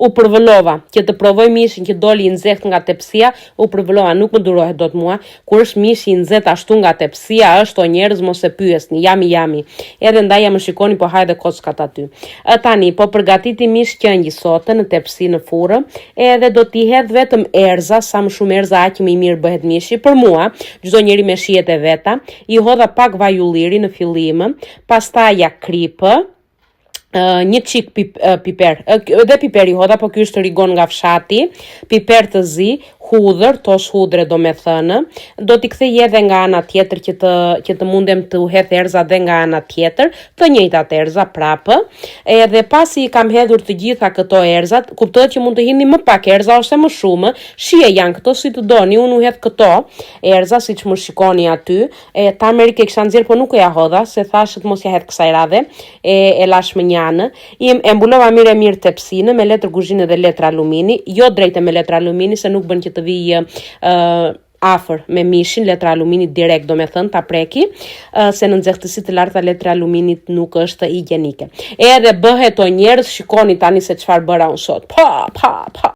U përvëlova, që të provoj mishin që doli i nxehtë nga tepsia, u përvëlova, nuk më durohet dot mua, kur është mishi i nxehtë ashtu nga tepsia, është o njerëz mos e pyesni, yummy yummy. Edhe ndaja më shikoni po ha edhe kockat aty. E tani, po përgatiti mish qengji sot në tepsi në furrë, edhe do t'i hedh vetëm erza, sa më shumë erza aq më i mirë bëhet mishi. Për mua, çdo njeri me shijet e veta, i hodha pak vaj ulliri në fillim, pastaj ja kripë, një çik pip, piper, edhe piper i hodha, po ky është rigon nga fshati, piper të zi, hudhër, tos hudre do me thënë, do t'i kthej edhe nga ana tjetër që të, që të mundem të hedh erza dhe nga ana tjetër, të njëjtat erza prapë, edhe pasi i kam hedhur të gjitha këto erzat, kuptohet që mund të hidhni më pak erza ose më shumë, shije janë këto si të doni, unë u hedh këto erza siç më shikoni aty, E turmerik e kisha nxjerr, po nuk e ja hodha, se thashë të mos ja hedh kësaj radhe, e, e lash më një I e mbulova mirë e mirë tepsinë me letër kuzhine dhe letër alumini, jo drejte me letër alumini, se nuk bën që të vijë uh, afër me mishin, letra alumini direkt, do me thënë, ta preki, uh, se në nxehtësi të larta letra aluminit nuk është higjienike. Edhe bëhet o njerëz, shikoni tani se çfarë bëra unë sot. Pa, pa, pa.